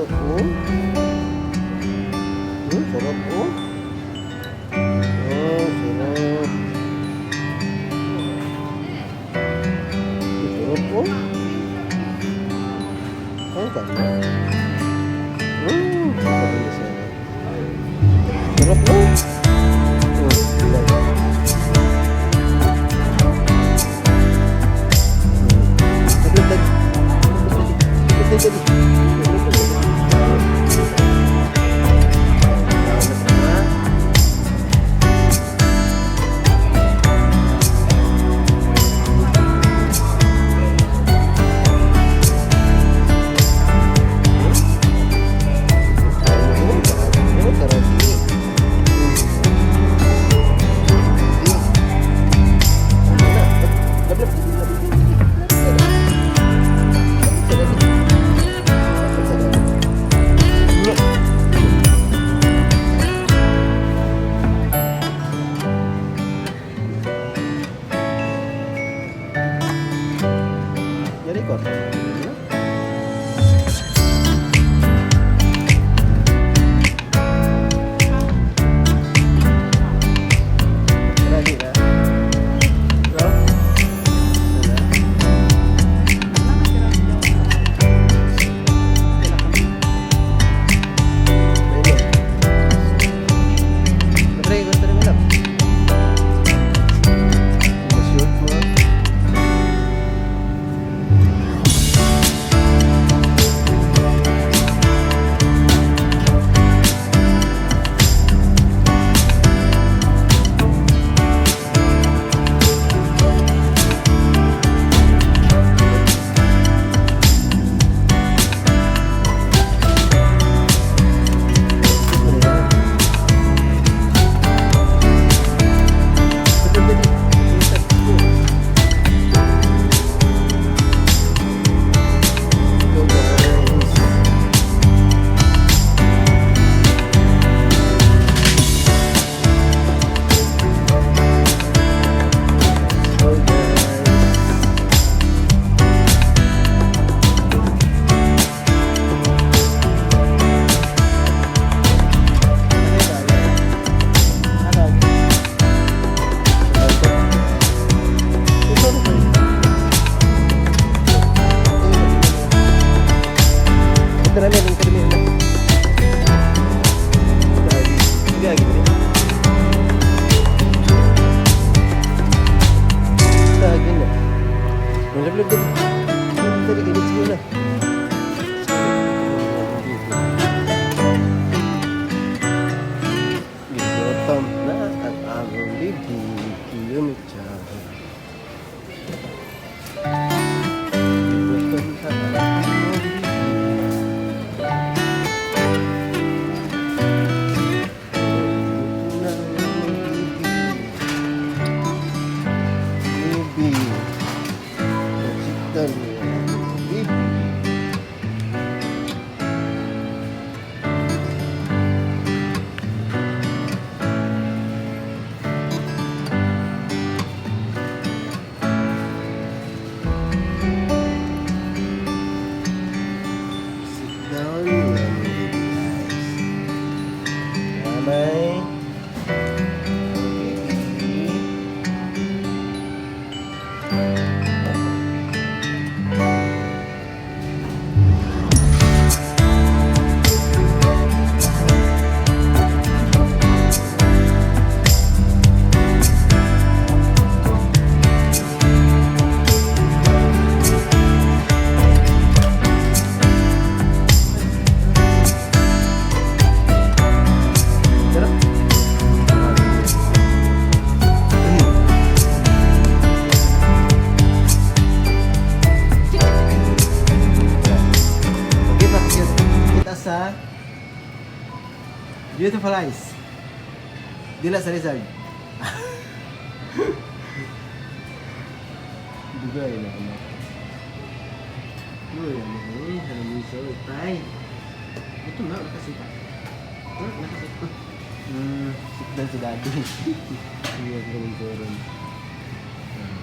Sarap, oh. Sarap, oh. Oh, sarap. Sarap, oh. Ang ganda. Sarap na sarap. Sarap, oh. Oh, sarap. Saglit, Daddy. Saglit, Daddy. Saglit, Daddy. Na. Oh, sarap. Lap, lap, lap, lap, lap. Record. Ready na? Go? Wala? Ayun. Pre, gusto rin mo. Mas mo. Ano yan? Ito, dali. Ito. Go, guys. Go, guys. Ano yun? Ano? Ito na meron ka rin na. Sige, sige. Lagi na. Malaglag dali. Dali, let's go na. Gigutom na ang among baby. Kiyomi-chan. Gigutom na ang among baby. Gutom na ang among baby. Baby. Sit down, baby. Sit down, among baby, guys. Mamay. Baby. Tara. Okay, pakita kita sa beautiful eyes. Dila sa Rizal. Dugay na ano. Uy, ano eh, ano mo so, tay. Ito na, nakasita. Ah, nakasita. Sit down si Daddy. Sige, ganun ko rin. Ah.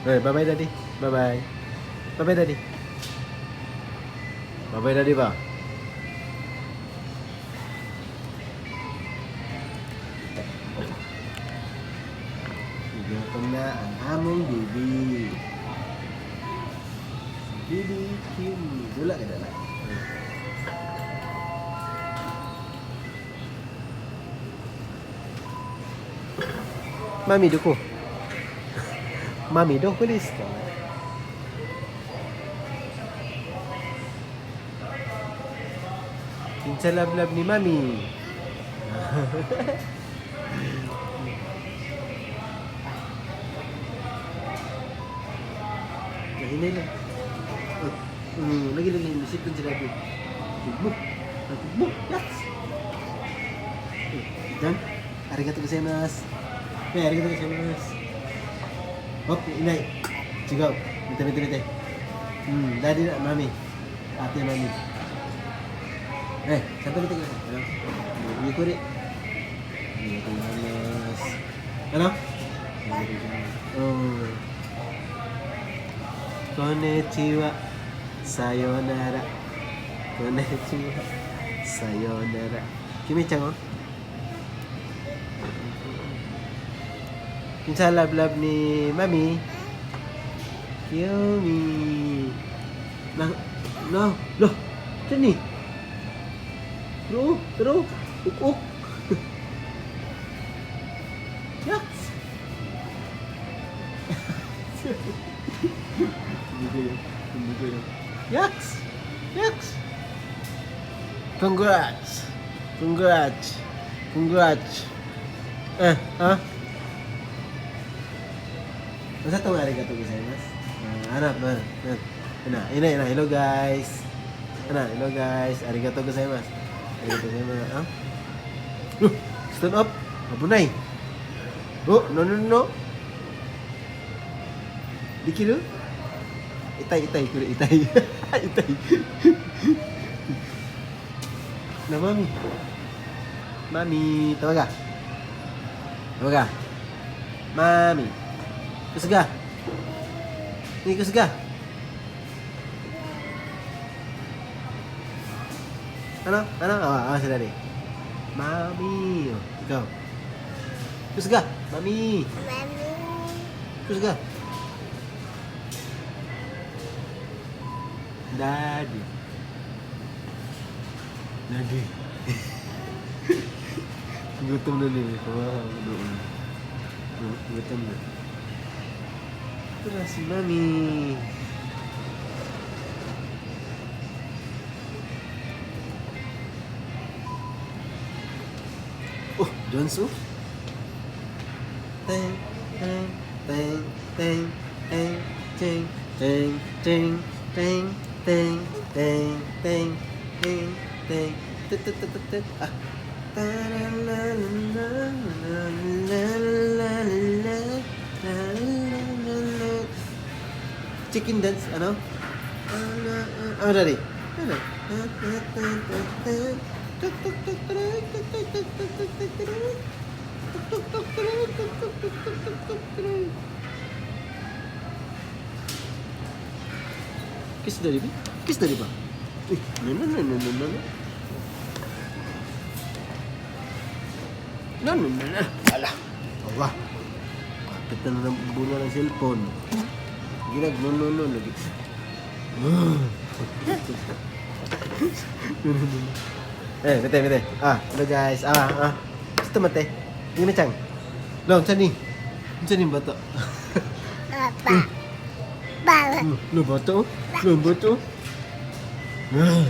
Okay, bye-bye, Daddy. Bye-bye. Bye-bye, Daddy. Bye-bye, Daddy ba? Gutom na ang among baby. Si Baby Kim. Dula ka na lang. Mami, duko. Mami, doko desu ka? Kinsa love ni Mami. Nahinay lang. Oh, lagi lagi isip ko sila doon. Tugbo. Tugbo. Yes. Dan. Arigato gozaimasu. Eh, arigato gozaimasu. Hop, inay. Sigaw. Mite, mite, mite. Daddy na, mami. Ate, mami. Eh, sampai mite ka. Ano? Yukuri. Arigato gozaimasu. Ano? Oh. Konnichiwa. Sayonara. Konnichiwa. Sayonara. Kimi-chan oh. Kinsa love love ni Mami? Yumi. Na, no, lo. Saan ni? Pero, pero, uk-uk. Yaks. Hindi ko yun. Yaks! Yaks! Congrats! Congrats! Congrats! Eh, ha? Masa itong arigato gozaimasu? Ah, hanap, hanap, hanap. Ana, ina, ina, hello guys. Ana, hello guys. Arigato gozaimasu. Arigato gozaimasu. Ah? Stand up. Abunay. Oh, no, no, no. Dikiru? Itay, itay, kure, itay. Itay. Na, mami. Mami, tawag ka. Tawag ka. Mami. Kusga. Ni kusga. Ano? Ano? Ah, ah, si daddy. Mami. Oh, ikaw. Kusga. Mami. Mami. Kusga. Daddy. Daddy. Gutom na nila. Wow, doon. Gutom na. Ito na si Mami. Oh, Jonsu. Teng, teng, teng, teng, teng, teng, teng, teng, teng, teng, teng, teng, teng, teng, tut, tut, tut, tut, tut. Ah. Ta-ra-la-la-la-la-la-la-la-la-la-la. Chicken dance, ano? Ano, daddy? Ano? Kiss daddy ba? Kiss daddy ba? Eh, no, no, no, no, no, no, no. No, no, no, no. Ala. Allah. Kapit na ng bunga ng cellphone. Ginag, no, no, no. Lagi. Eh, bete, bete. Ah, hello guys. Ah, ah. Gusto mate. Hindi na chang. Long, saan ni? Saan ni bata? Papa. Baba. Lo bata oh. Lo bata oh. Ah.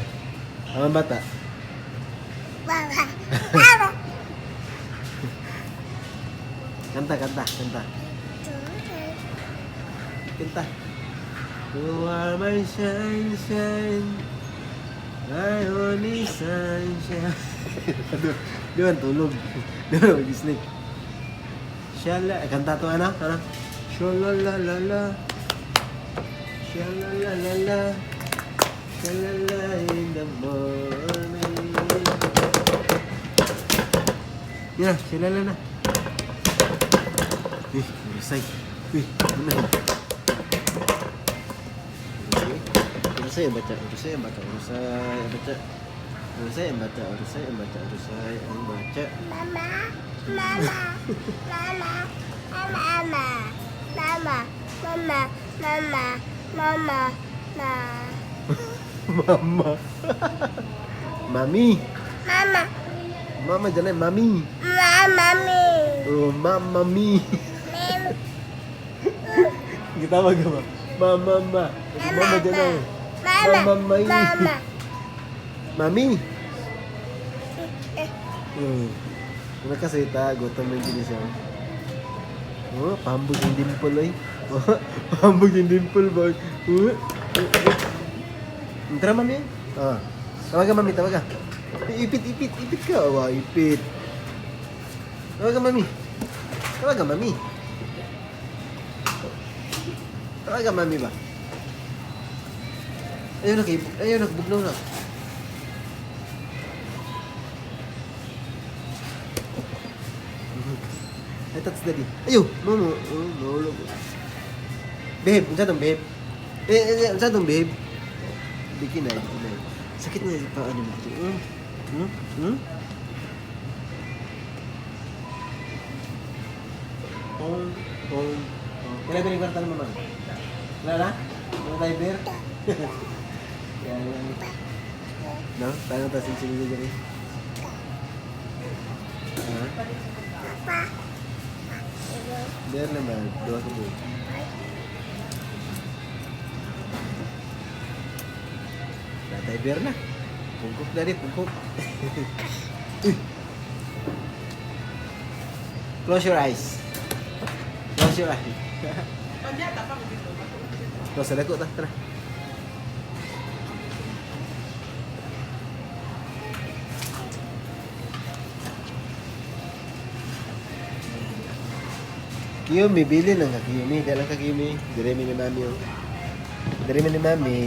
Ang bata. Baba. Baba. Kanta, kanta, kanta. Kanta. You are my sunshine. My only sunshine. Di ba tulog? Di ba mag-sleep? Shala, kanta to ano? Ano? Shala la la la. Shala la la la. Shala la in the morning. Yeah, shala la na. Eh, resign. Eh, ano na? Urusay ang bata, urusay ang bata, urusay ang bata. Urusay ang bata, urusay ang bata, urusay ang bata. Mama, mama, mama, mama, mama, mama, mama, mama, mama, Mama. Mami. Mama, Mama dyan ay mami. Mama, me, Oh, mama mi. me, Gitawag ka ba? Mama ma. Mama dyan ay. mama, Mama, may. Mama. Mami. Nakasita, gutom na din siya. Oh, pahambog yung dimple ay. Oh, pahambog yung dimple ba? Oh. Oh. Tara, mami. Ah. Tawag ka, mami, tawag ka. Ipit, ipit, ipit ka. Oh, ipit. Tawag ka, mami. Tawag ka, mami. Tawag ka, mami ba? Ayun na, kay, ayun na, bugnaw na. Ay, touch daddy. Ayo, no, no, oh, nahulog. Babe, unsa tong babe? Eh, eh, unsa tong babe? Bikin na, bikin na. Sakit na sa paa niya dito. Hmm? Hmm? Hmm? Pong, pong, pong. Kailan ba yung kwarta ng mama? Wala na? Wala tayo beer? Yan, yan. No? Paano tayo sinsilin dyan eh? Ha? Papa. Beer naman. Dua ka buo. Wala tayo beer na. Pungkok na rin, pungkok. Uy! Close your eyes. Close your eyes. Close sa lako ta, tara. Kiyumi, bili lang ka Kiyumi. Dala ka Kiyumi. Dire mi ni mami oh. Dire mi ni mami.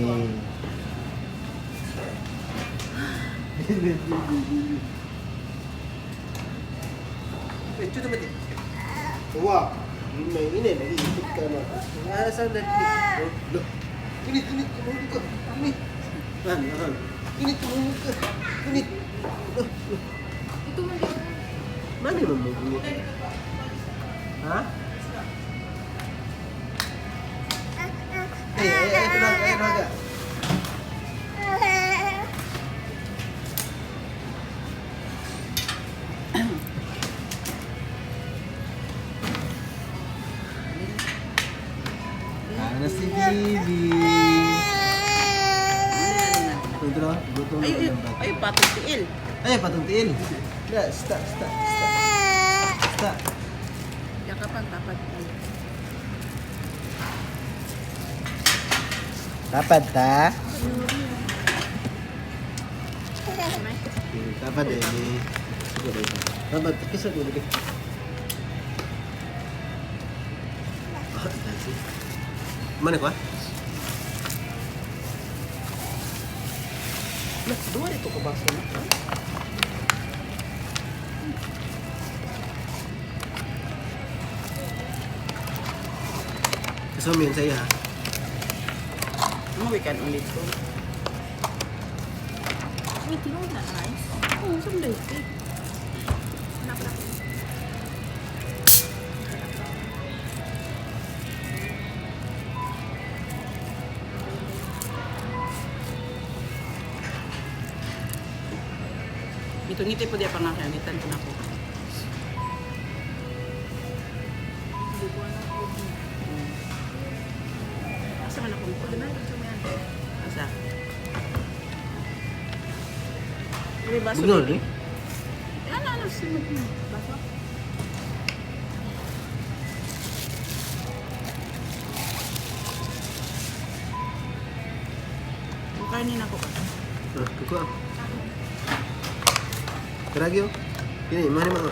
Bili, bili, bili. Eh, chuta mati. Wa. May ine, nag-iipit ka na. Ah, saan na? Oh, look. Init, init, tumulog ka. Init. Ano, ano? Init, tumulog ka. Init. Look, look. Ito man din. Mami mo mo. Ha? Ay, ay, ay, tunog, ay, tunog. Ano si Bibi? Ito na, gutom na Ay, ay, ng bata. ay, patong tiil. Ay, patong tiil. Na, stop, stop, stop. Stop. Yakapan, tapat. Tapad ta? Tapad eh. Siguro ito. Tapad, kisa ko ulit. Ah, dansi. Mana ko ah? Na, duwa rito ko baso na. Kasama yun sa'yo ha. Umuwi ka ulit ko. May tinuod na rice. Oo, sunday. Eh, Hanap lang. Ito ngiti po diya pa nga kaya, ngitan ko na po. Hindi ko alam. Asa man ako? Asa? May baso. Bugnaw baby. eh. Ano, ano, sunod mo. Baso? Ang karne na ko ka. Ah, kukuha. Tara gyud. Kini, mana mo.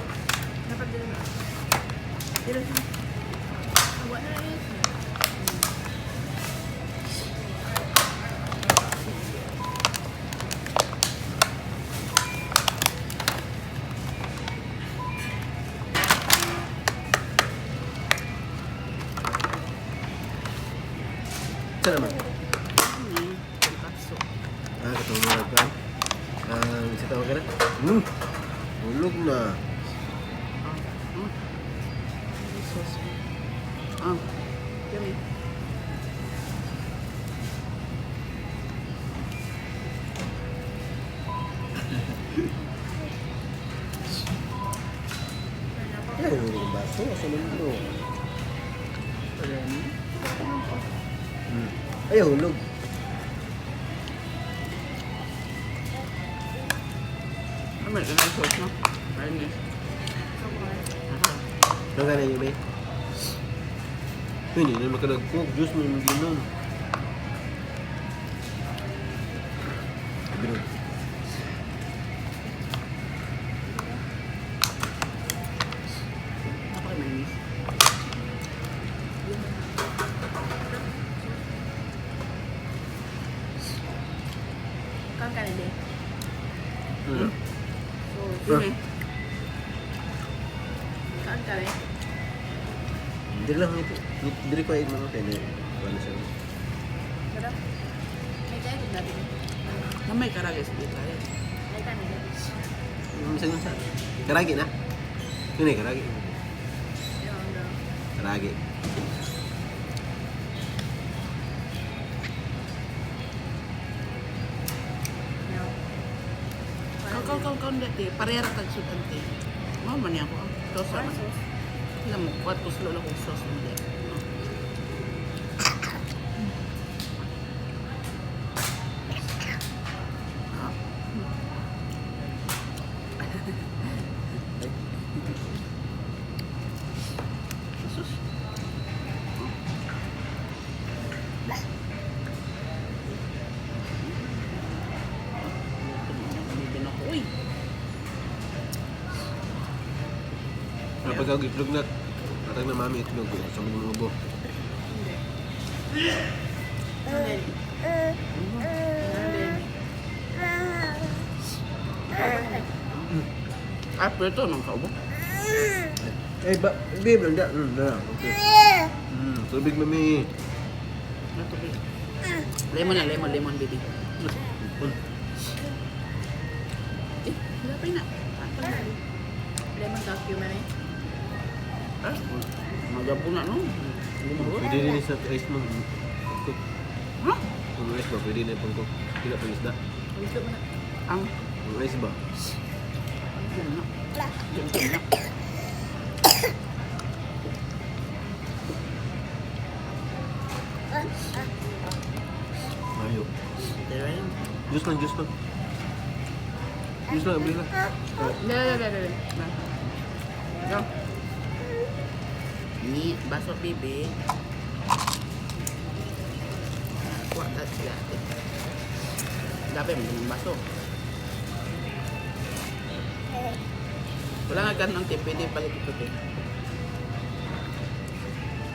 Dapat din na. Dito siya. Awa na rin. Sa naman. Hmm. Ah, katong mga ka. Ah, sa tawag ka na? Hmm. Hulog na. Sauce. Ah. Yummy. Ay, hulog ang baso. Asa naman ito? Remy. Ay, hulog. Ano ba yung sauce, no? Remy. Ano ka na yun, eh? Uy, hindi na makalagkog. Diyos mo yung ginom. Sabi nun. Napaka-mayonnaise. Kaon ka na din. Hmm. So, Yummy. kaon ka rin. Hindi lang ito. Hindi ko ay mga kaya. Wala siya. Tara. May tayo kung dati. Na may karagis dito. Eh. May tayo na dati. Minsan sa. Karagi na. Yun eh, karagi. Ewan daw. Karagi. No. Kau kau kau kau dati. Parera tag sudan te. Mao man niya ako. Ah. Sauce Parang man. sauce. Sila mo kuat kuslo lang kong sauce mo di. Ah. Sus. Uy. Kapag ang itlog na, patag na mami itlog. Sa mga ubo. Hindi. Hindi. Hindi. Ah, pero ito, nang kaubo. Eh, ba, babe, lang da. Da. Okay. Tubig, mami. Ano tubig? Lemon na, lemon, lemon, baby. Eh, wala pa yun na. Ah, pa na. Lemon document eh. Ah, magapo na, no? Hindi mo Pwede din sa rice mo. Pangkok. Ha? Ang rice ba? Pwede na yung pangkok. Pila pang isda. Gusto mo na. Ang, Ang rice ba? ano na. Diyan na. Mayo. Pero yun. Juice lang, juice lang. Juice lang, bili lang. Le, le, le, le, le. Go. Ni, baso, baby. Kuha ta sila ate. Dapat mo ng baso. Wala nga ganun te, pwede palit ito te.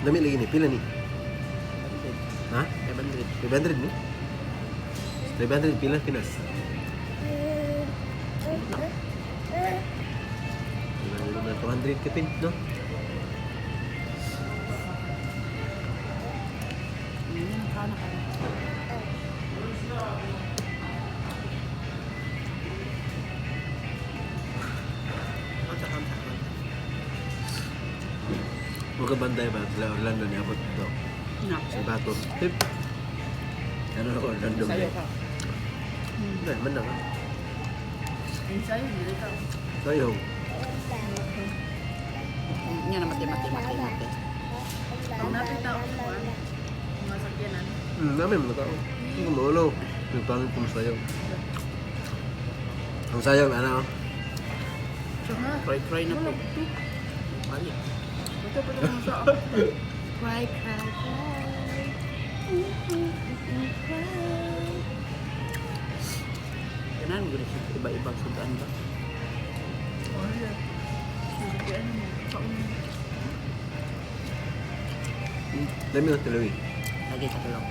Dami lagi ni. Pila ni? Ha? 500. 500 ni? 500 pila Pinas. Wala na 200 kapin, no? Kaon na kaon. Kaon sa kaon sa kaon. Huwag ka banday ba? Sila Orlando ni abot dito. Na. Sa bato. Tip. Ano ako Orlando? Sayo ka. Hindi, man lang. ah. Ensayo, hindi ka. Sayo. Nya na mate mate mate mate. Ang napit tao sa kuwan. Mga sakyanan. Dami mga tao. Hindi ko maulo. Yung pangit kong sayo. Ang sayang, ano? Try try na po. Balik. Ito pa naman sa ako. Cry cry cry. Kanan mo siya iba-ibang sudan ba? Oh, yeah. Sakyanan mo. Kaon. Dami ng tuloy. Lagi sa tulong.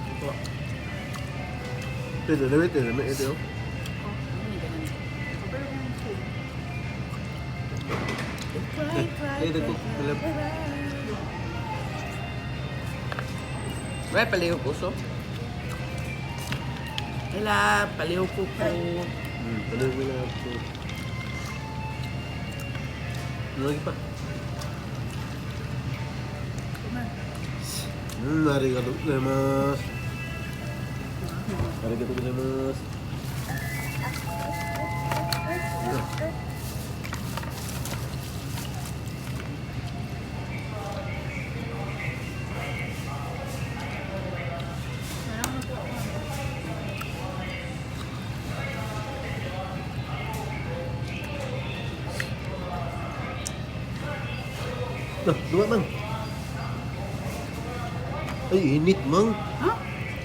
Ito. Ito, dami ito, dami ito. Ano ni ganun? Pero kung food. Cry cry. Eh, ito, wala. Wala pala yung puso. Ila, paliw ko po. Ano yung na po? Lagi pa. Arigatou gozaimasu. Arigatou gozaimasu. Nah, dua, Mang. Ay, init, Mang. Ha?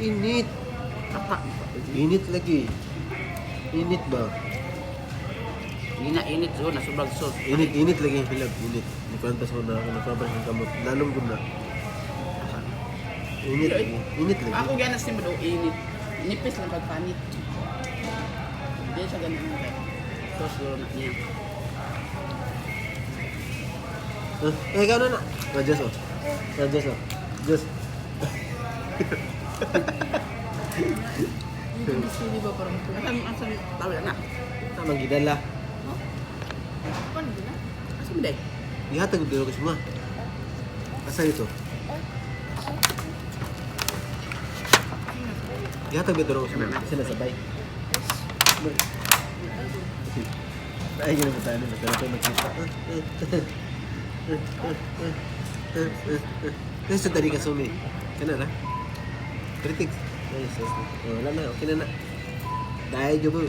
Init. Kapa. Init lagi. Init ba? Hindi na init so, nasubrag sauce. Init, init lagi yung hilab. Init. Nikuan pa sa una ako, nasobrang ang kamot. Lalong gud na. Init lagi. Init lagi. Ako ganas ni mo init. Nipis lang pagpanit. Hindi siya ganun kay. Sauce guro na niya. Ah, eh, ikaw na na. Ah, Diyos oh. Ah, Diyos oh. Diyos. Yung sili ba parang Asan asan tawag na? Tamang gidala. Paano ba na? Asa mo day? Gihatag dito ko siya. Asa ito? Gihatag dito ko siya. Kasi nasa bike. Ay, ganun ba tayo? Nagkaroon tayo magkita. Eh, sa dali ka sumi. Kana na? Critics. Ay, sus. Oh, wala na. Okay na na. Dahil jo po.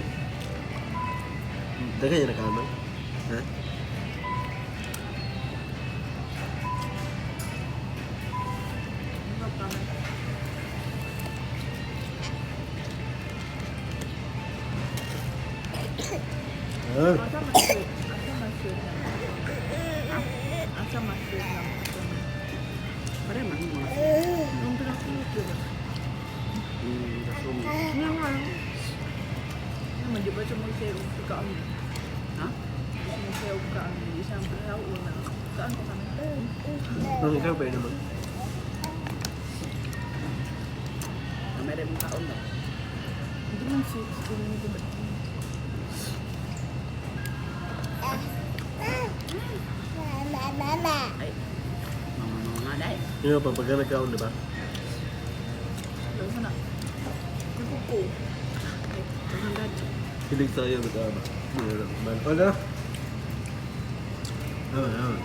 Dagan niya nakaman. Ha? Ah. Asa mas-sweet? Asa mas-sweet na? Asa mas-sweet na? Pare man mga Yung pinaka-sweet diba? kasumi. Nga nga. Naman, di ba siya mag-share og pagkaon? Ha? Di siya mag-share og kaon. Di siya ang una. Saan ko kami? Ang ikaw pa yun naman. Kamay rin mong kaon ba? Hindi man sweet. Hindi ko ba? Mama, mama. Ay. Mama mama nga day. Yun pa, pagka nagkaon, di ba? Wala na. Nagkuko. Ay, ang dad. Hilig tayo, ba't ba? Hindi na lang. Wala. Tama, tama.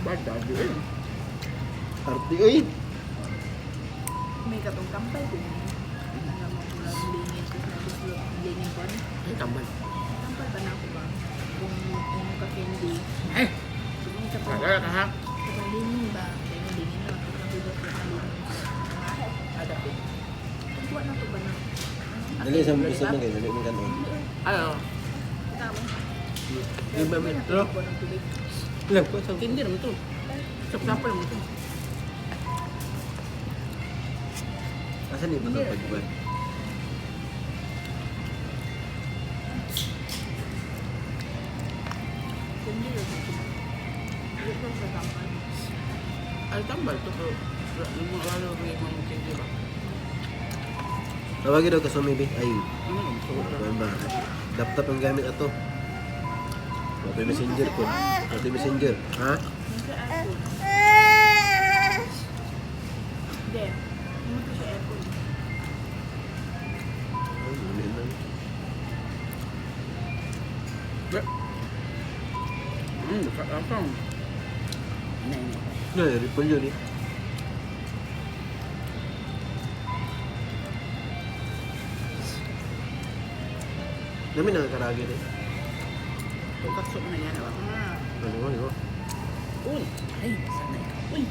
Bad daddy. eh. Arte, uy! May katong kampay ko. Ano mo murag lingin. Tapos nagusto lingin ko. Ay, tambal. Kampay ba na ako ba? Kung ka candy. Ay, Kung sa pag kagaya ka ha. sa lingin ba? Kaya yung lingin na. Kung nabibot ka na lingin. Adapin. Kung kuha na to ba na? Dali sa mga gusto mo kayo, dali mo kanon. Ayo. Tama. Yung ba, may pero, Kuha ng tubig. ilang ko, sa Tindi naman to. Sap-sapal naman to. Asan yung batang pagbuwan? Candy yun. Hindi ko sa kampay. Ay, tambal to pero yung mga wala ko yung mga tindi ba? Tawagin daw kasumi, be. Ay, Ano yung suot kuwan ba? Laptop ang gamit ato. Wato yung messenger ko. Wato yung messenger. Ha? Nasa aircon. Hindi. Hindi ko siya aircon. Ay, muli na. Apa? Ini ini. Na, ripple yun eh. Namin nakakaragi eh. Tonkatsu na yan, ba? Ah. Ano mo, ano? Uy, ay, sana ikaw. Uy,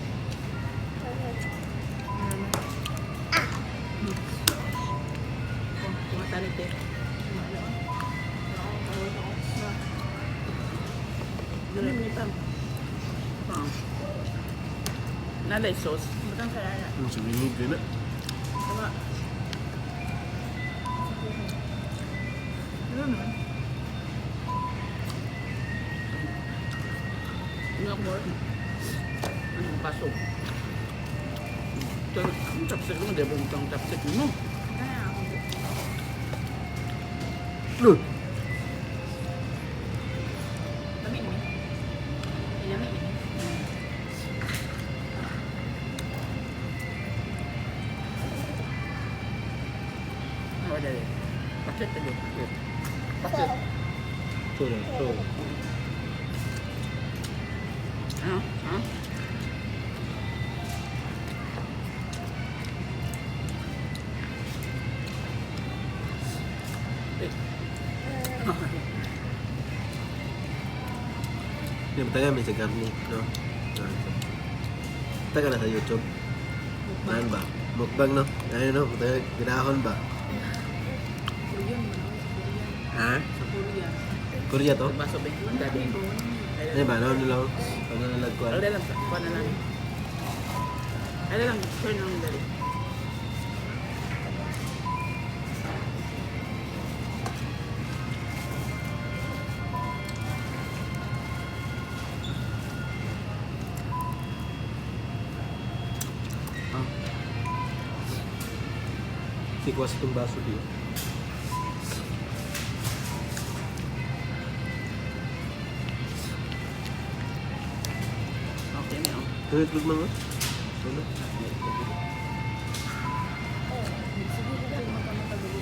kumatanit eh. Ano mo ito? Ah. Nalay sauce. Butang sa lala. Ang suminig din na. Tama. Ano naman? Ano ako more? Anong baso? Ang chopstick mo, di ba ang chopstick mo? Kaya ako. Look. Lami ni. Lami ni. Ano ba dali? Bakit ito? Bakit? Ito lang, ito. Ano? Ha? Eh. Hindi, taga may sa garni, no? Ah, taga na sa YouTube. Naan ba? Mukbang, no? Ayun, no? Taga, ginahon ba? Korean mo no? Sa Korean. Ha? Sa Korea. Korea to? Baso ba? Dali. Ano ba? Ano nila? Ano nila kuwan? Ano lang, kuha na lang. Ano lang, turn lang dali. Ah, Sikwas itong baso dito. Okay na, oh. Ano itlog mga? Ano? Sige ko kayo magkamatagal.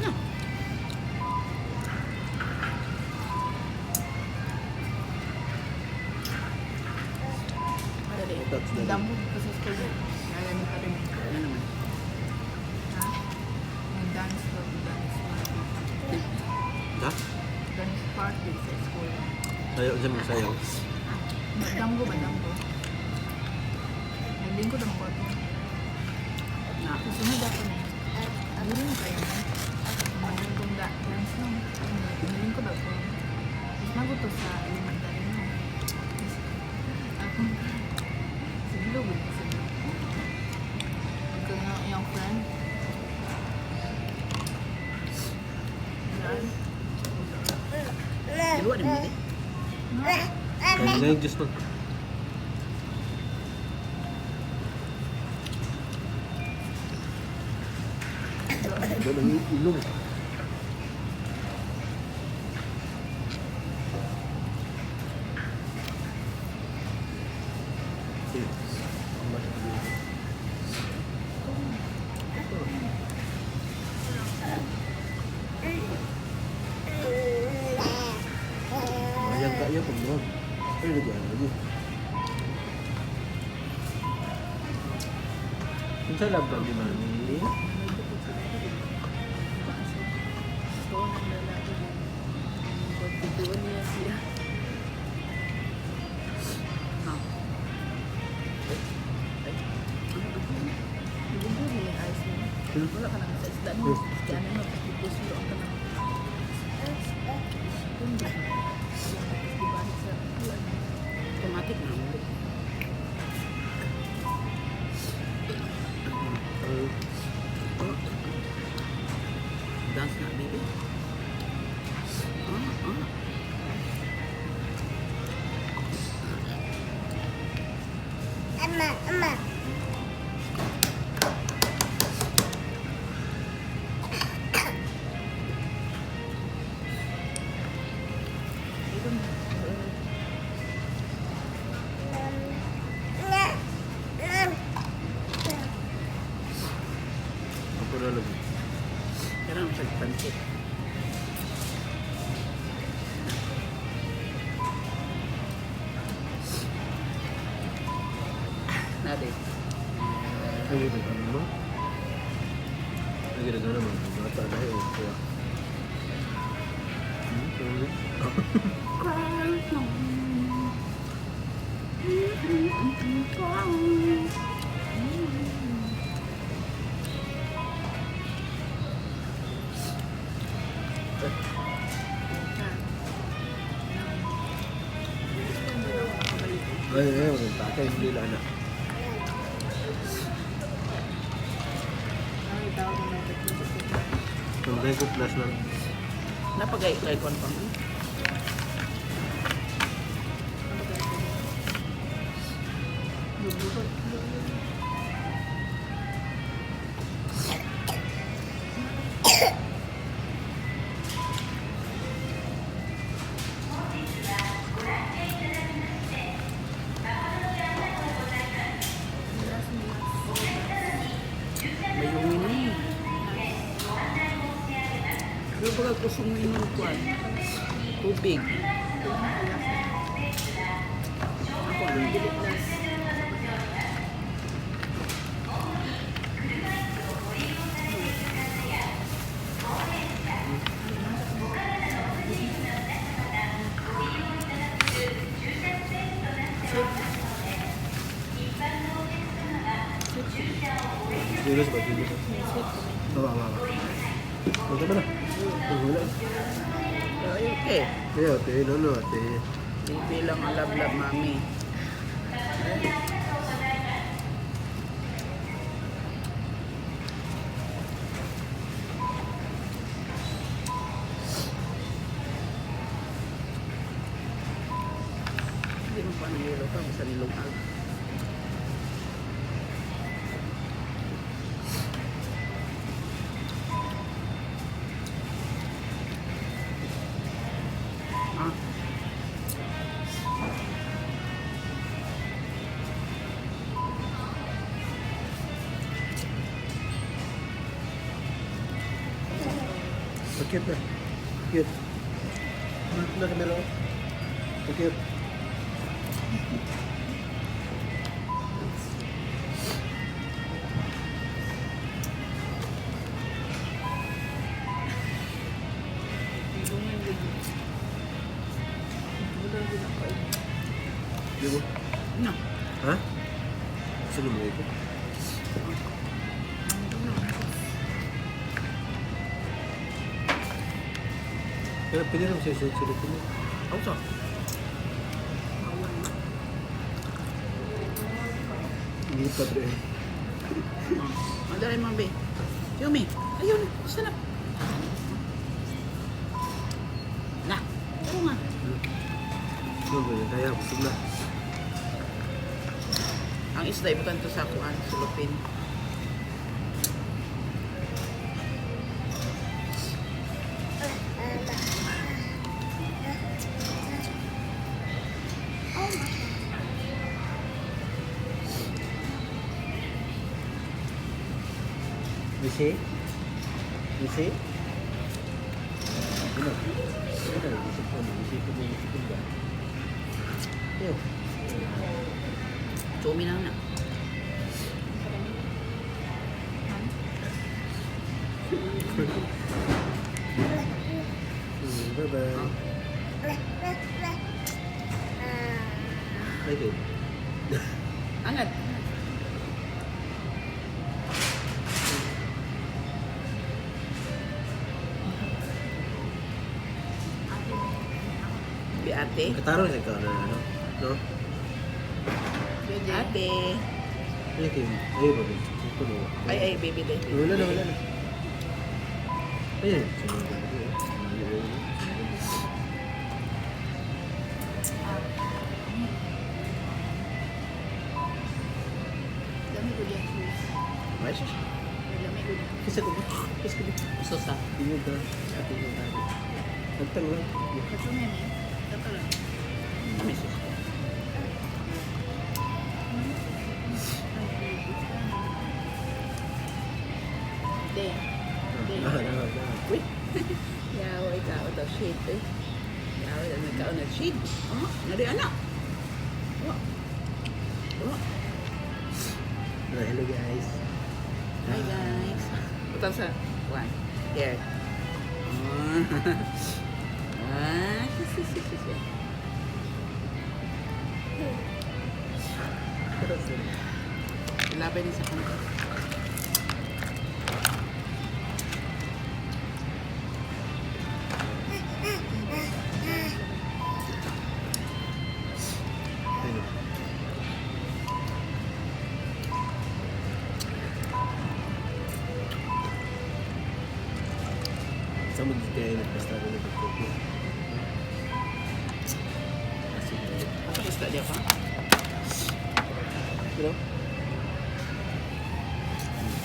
Na. Dali. Touch na lang. Damog ko sa school. Nalamin pa rin. Ano naman? Ha? Nag-dance daw. Dance party. Ha? Dance party sa school. Sayo, siya magsayaw. Damgo ba damgo? Naglingkod ang ko. Na. Susunod ako na. Ano rin kayo mo? Ano kong dance no? Naglingkod ako. Tapos naguto sa elementary no. Tapos ako, siglo, siglo. Ito na iyang friend. Naan? Dalawa din mo, eh. Kaya na yung juice mo. Doon ang ilong. Sige. Ang baso dito. Mayang kaya pag drone. Pero lagi ano lagi. Unsa lab bag ni Mami? Gusto ng lalaki. Pagtutuan niya siya. Ha. Ay. Ibuburi yung eyes mo. Wala ka nang sa isda no. Kaya ano, pagpupuslo ang kanang. Kundi. Diba sa wala na. Automatic na. Dance na, baby. Ah, ah. Ama, ama. Ito na. Ako na lagi. Kailangan siya pansit. Nade. Lagi na mo. Lagi na gana mo. Bata na yun. Kaya. Sorry. Ay, ay, maganda. Hindi lang na. Ay, tawag na natin. Ang ko plus lang. Napagay kay kon pa. Mayungin ni. Pero baga gusto mo inom kuan. Tubig. Ako ano? Serious ba? Serious ba? Baba, baba. Huwag ka na. Wala. Ay, okay. Eh, ate, no, no, ate. Baby lang ang love-love, mami. Hindi mo pa nangilo ka, basta nilungag. Ah. Ang cute na. Cute. Na kamera. Ang cute. Di ba? No. Ha? Gusto mo ito? Pero pwede naman siya sulod sila. Ako sa. Hindi pa pre. Ang dali mga be. Yumi. Ayun. Gusto na. Na. Oo nga. Ano ba yun? Kaya, busog na. Ang isda ibutan to sa kuan, sulupin. You see? You see? Ano? Ano? Isip ko, isip ko, isip ko ba? Ew. Chumi na na. Bye-bye. Ay, babe. Angat. Bi ate. Kataro sa ikaw na ano? No? Ate. Ay, kayo. Ay, babe. Ito mo. Ay, ay, baby day. Wala na, wala na. Ayun. Dami ko dyan shoes. Ay, sus. Dami ko dyan. Kisa ko ba? Kisa ko ba? Susa. Tingnan ka. Tingnan ka. Nagtang lang. Katsumi ni. Ito lang. Ay, sus. De. De. Ah, ah, ah. Uy. Yaw, ikaw daw shit eh. Yaw, daw nagkaon na shit. Oh, nari anak. Oh. Oh. Hello guys. Hi guys. Butang sa one. Here. Ah. Si, si, si, si. Ilabay niya sa kanto. Ayun. Sa mo dito kayo nagpasta rin nagpagkuko. Kasi Asa isda diya pa? You know?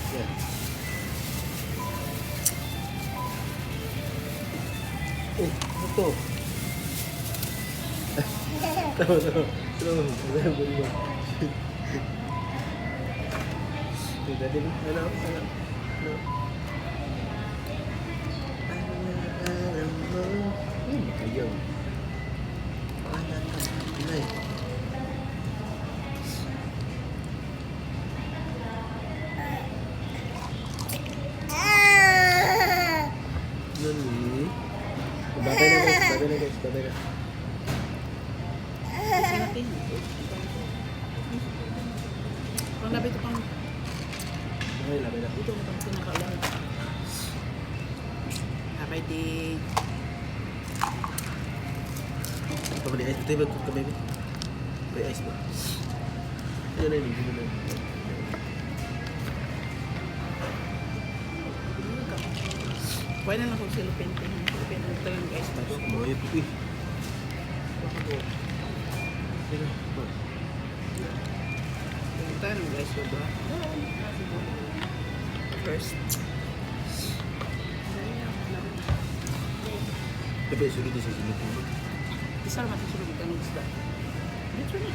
Yeah. Eh, ano to? Tama, tama. Tama, tama, tama. Daddy, ano, ano, ano? Alam mo, yun, kayo. Wala ka, Pinay. Nani? Babay na guys, babay na guys, babay na. Sinati. Pang labi ito pang Okay, labay na. ito pang pinakaulan. Habay di. Pabali ice, ito yung ka baby. May ice ba? Ano na yun, hindi na. Pwede na lang kung silupin. Silupin ang talagang guys ba? Mga yun, uy. Teka, ba? Tayo ng guys ba? First. Dapat sulit sa silupin mo. Isa naman ito sulubit ang isda. Dito na.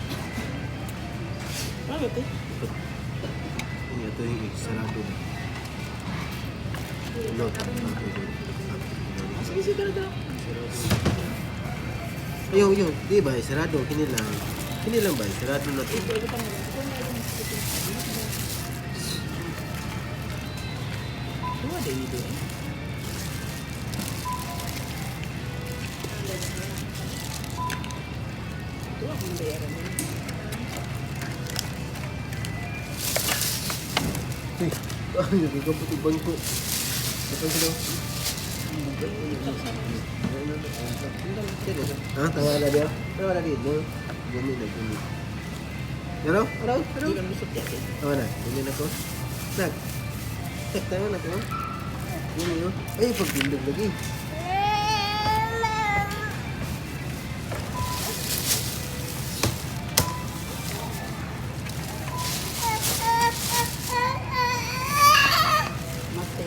Bakit eh? Ini ito yung sarado na. No, tama. Ah, sige, sige, dala, dala. Ayaw, ayaw. Di ba? Sarado. Kini lang. Kini lang ba? Sarado na to. Ito, ito pa meron. Dua din ito eh. Ito akong bayaran mo. Uy, ay, nagkakampot yung bangko. Kapag sila. Ha? Tawa na diya? Tawa na dito. Gumi na, gumi. Hello? Hello? Hello? Hindi ka lusot yan eh. Tawa na. Gumi na ko. Nag. Nag, tawa na ko. Gumi oh. Ay, pagtindog lagi. Mate.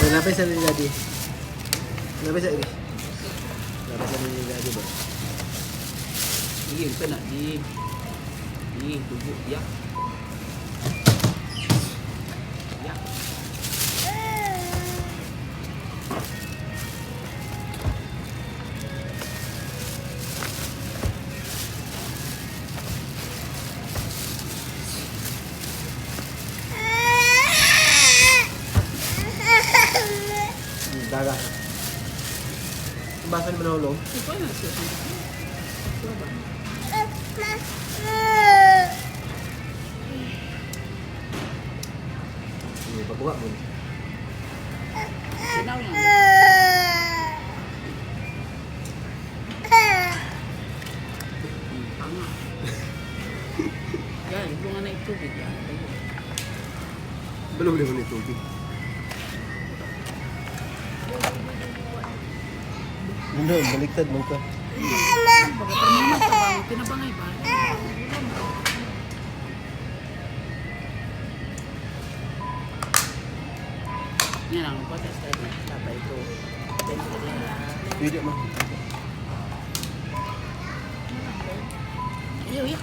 Ay, lapay sa ni daddy. Lapay sa ini. Lapay sa ni daddy ba? Sige, ito na. Di. Di, dugo. Yak. Yak. Daga. Basa naman ako long. Ito na siya. Ito ba? Sige, pagbuka mo. Sinaw yan. Tanga. Yan, bunga na yung tubig. Yan. Ayun. Balong naman yung tubig. Ano, baliktad mo ka. Baka parang tabang, tinabangay ba? Yan ang patas tayo. Tapay ito. Pwede mo. Iyo, iyo.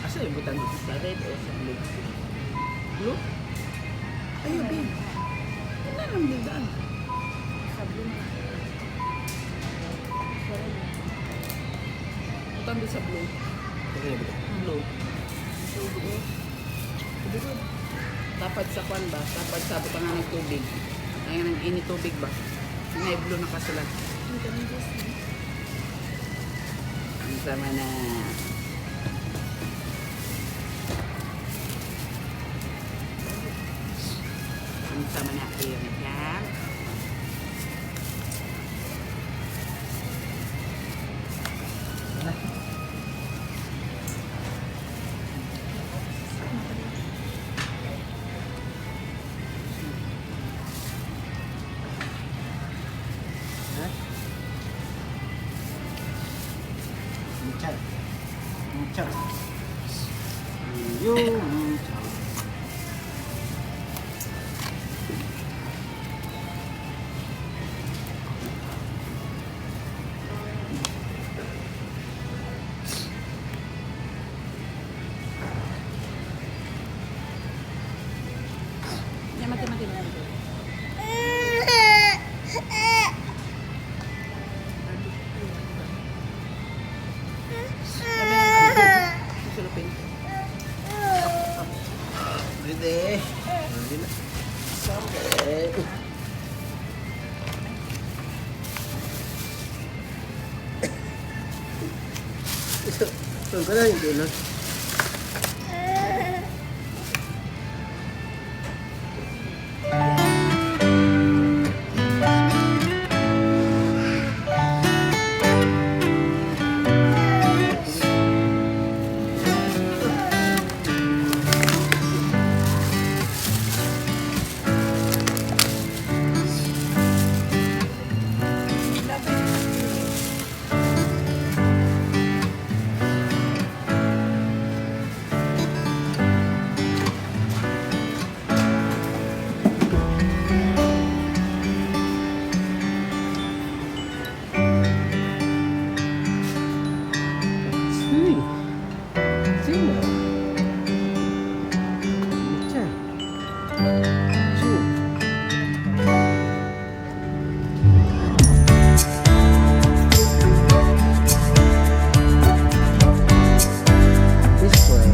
Asa yung butan dito? Sa red o sa blue? Blue? Ayaw, babe. Wala nang daan. Sa blue na. Sa red. Butan doon sa blue. Okay na ba? Blue. Dapat sa kwan ba? Dapat sa butangan ng tubig. Ay, ng init tubig ba? May blue na kasulat. Ang ganun Diyos, eh. Ang sama na. Unsa man na kayo niya. Wala. Ha? Muchal. Muchal. Yo, muchal. Ya, mati mati mati. Sulupin. Pwede. Pwede na. Okay. So, so, yung tulog. Sí. Sí, no. Mucha. Sí. This way.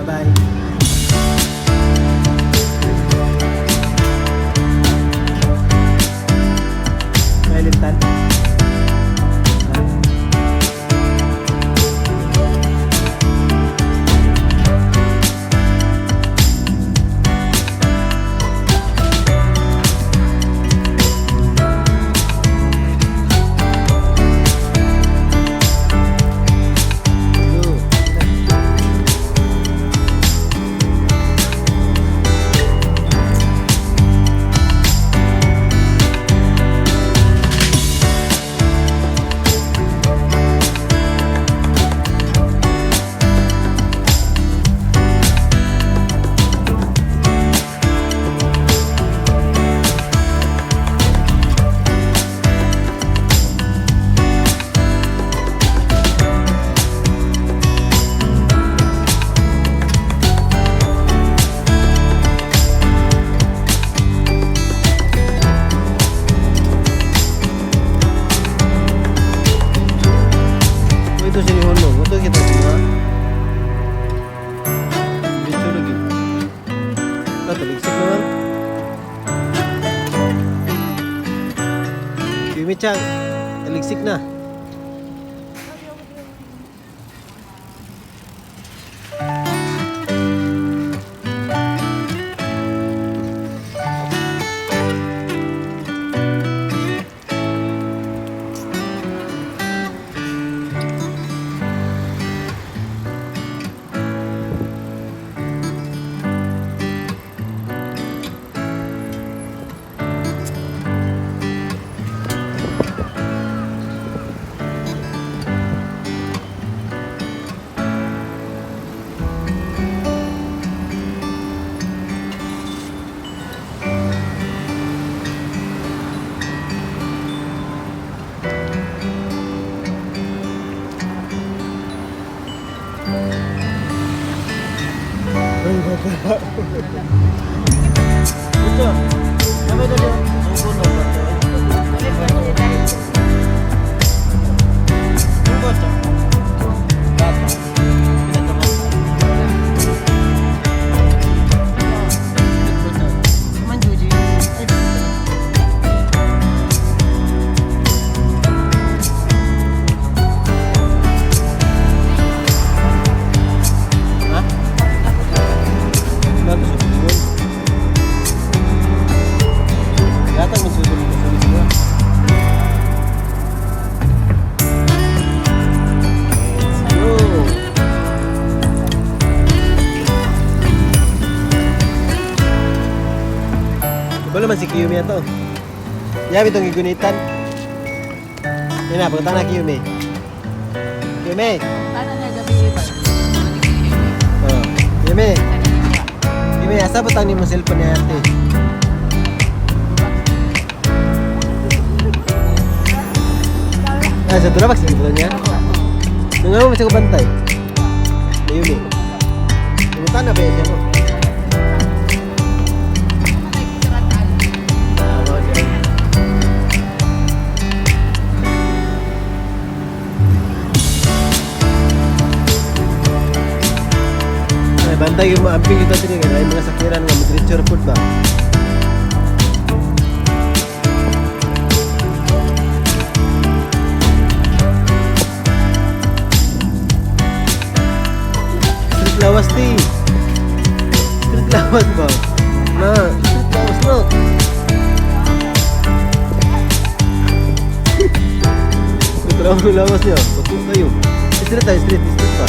Bye-bye. May lintan? Go. Oh, ito sinihon mo. Ito kita siya. Dito lagi. Kataligsik naman. Yumi Chang, taligsik na. Ito. Kamay na niyo. Sugo na ba ito? Sugo ito. Bata. Pinatama. Man, Juji. Ay, ha? Bago sa susunod. Yata may susunod na susunod siguro. Let's go! Iba naman si Kiyumi ato. Yabi itong gigunitan. Yan na, pagkata na Kiyumi. Kiyumi! Paano na gabi iba? Oh. Kiyumi! Kiyumi, asa ba tang nimo cellphone ni ate? Ah, sa Durabax, sige ba niya? Nung nga mo, sa bantay. Ayun eh. Tumutan na ba yun siya mo? Ah, mo siya. Ay, bantay yung mga amping dito tingin ay mga sakiran nga mag-richer food ba? Street lawas ti. Street lawas ba? Na, street lawas no. Street lawas, lawas niya. Bato tayo. Street tayo, street, street pa.